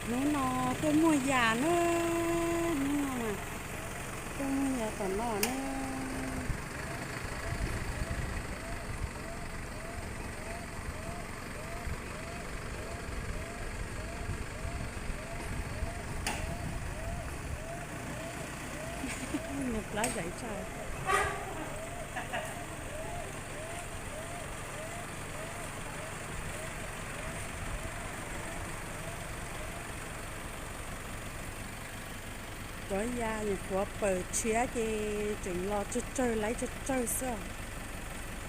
Hnub no tuaj muag yas na, hnub no mas tuaj muag yas tom no na. Nws plab zais tshaj. Cov yas nyuam qhuav pawm tshiab ces tseem los tsawg tsawg laib tsawg tsawg xwb,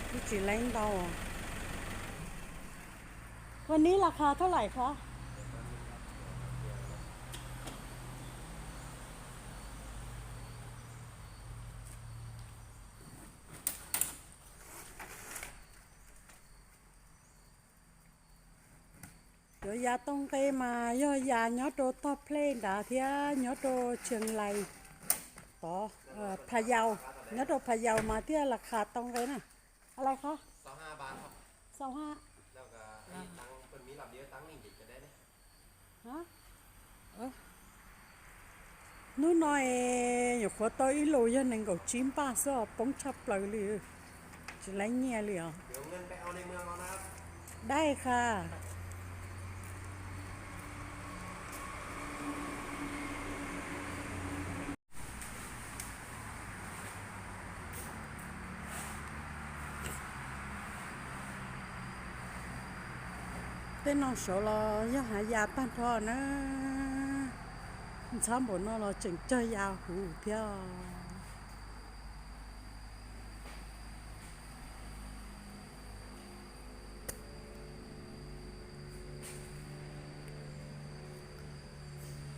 twb tsis laib ntau.วันนี้ราคาเท่าไหร่คะ Cov yas tau nqe mas yog yas nyob rau tog plej nrad thiab nyob rau Chiang Rai tod, Phas Yaus, nyob rau Phas Yaus mas thiaj las khas tau nqe na. Alai qhov xaus ha. Hnub no es nyuam qhuav tau ib lus yog nees nkaum tsib npaj xwb os, poob tshaj plaws li, tsis laib nyiaj li os. Dai qha. Tej no saud los yog hav yas tag nrho na. Ntxhab npaum no los tseem cog yas huv thiab.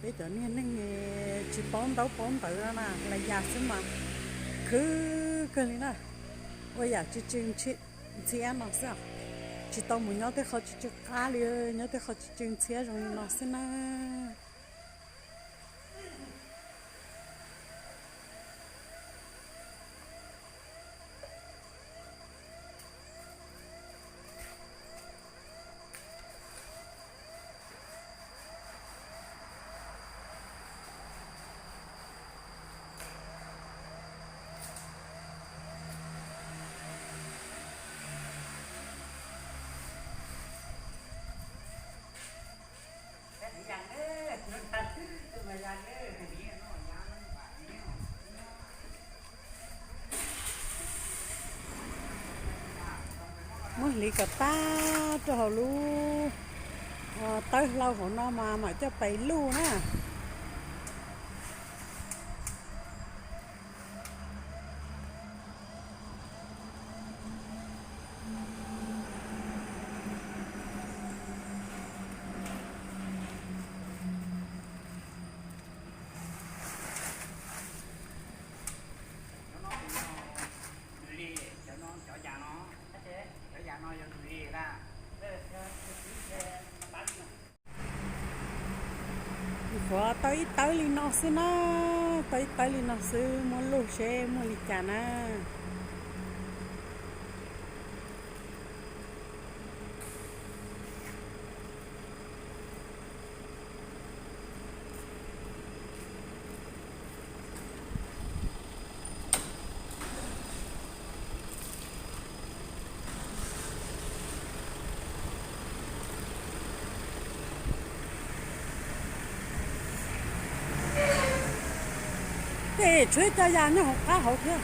Peb cov niag neeg tsis paub ntaub paub ntawv no na, las yas xwb mas khwv kawg li na. Ua yam tsw tsw ntxhiab no xwb, tsis tau mus nyob tej qhov tsw tsw qab li, nyob tej qhov tsw tsw ntxhiab zoo li no xwb na. Muab hliv kom tag rau hauv lub tawb hlau hauv no mas mam coj pais luj na. Nyuam qhuav tau ib tawb li no xwb na, tau ib tawb li no xwb, muab luj seb muaj li cas na. Tej tshuav cov yas nyob hauv qab hauv thiab.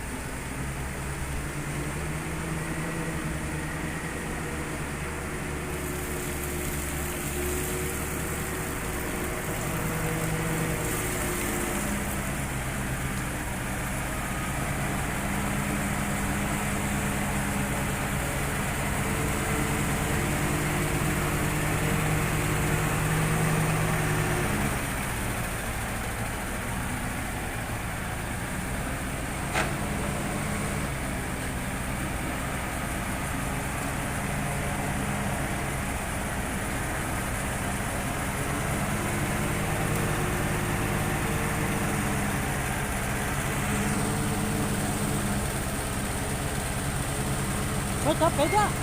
Ua cov pem thiab.